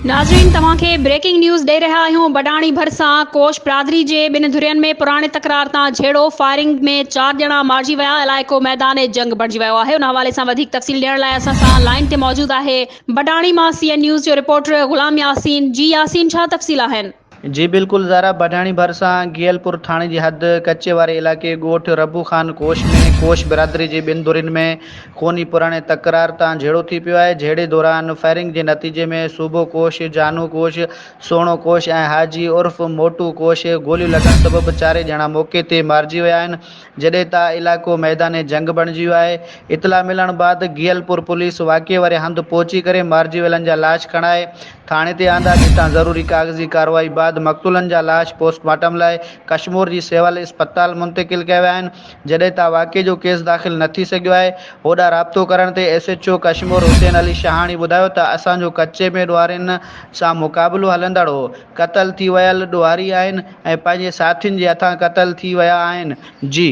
ناظرين توهان کي بريڪنگ نيوز ڏئي رهيا آهيون بڊاڻي ڀرسان ڪوش برادري جي ٻن ڌرين ۾ پراڻي تڪرار تان جهيڙو فائرنگ ۾ چار ڄڻا مارجي ويا علائقو ميدان جنگ بڻجي ويو آهي ان حوالي سان وڌيڪ تفصيل ڏيڻ لاء اسان سان لائين تي موجود آهي بڊاڻي مان سي اين نيوز جو رپورٽر غلام ياسين جي ياسين ڇا تفصيل آهن. جي بلڪل زارا بڊاڻي ڀرسان گيلپور ٿاڻي جي حد ڪچي واري علائقي ڳوٺ ربو خان ڪوش ۾ ڪوش برادري جي ٻن ڌرين ۾ خوني پراڻي تڪرار تان جهيڙو ٿي پيو آهي، جهيڙي دوران فائرنگ جي نتيجي ۾ صوبو ڪوش، جانو ڪوش، سهڻو ڪوش ۽ حاجي عرف موٽو ڪوش گوليون لڳڻ سبب چارئي ڄڻا موقعي تي مارجي ويا آهن، جڏهن ته علائقو ميدان جنگ بڻجي ويو آهي، اطلاع ملڻ بعد گيلپور پوليس واقعي واري هنڌ پهچي ڪري مارجي ويلن جا لاش کڻائي ٿاڻي تي آندا، جتان ضروري ڪاغذي ڪارروائي بعد مقتولن جا لاش پوسٽ مارٽم لاء ڪشمور جي سول اسپتال منتقل ڪيا ويا آهن، جڏهن ته واقعي جو ڪيس داخل نه ٿي سگهيو آهي، هوڏانهن رابطو ڪرڻ تي S H O Kashmore Hussain Ali Shahani ٻڌايو ته اسان جو ڪچي ۾ ڏوهارين سان مقابلو هلندڙ هو، قتل ٿي ويل ڏوهاري آهن ۽ پنهنجي ساٿين جي هٿان قتل ٿي ويا آهن، جي.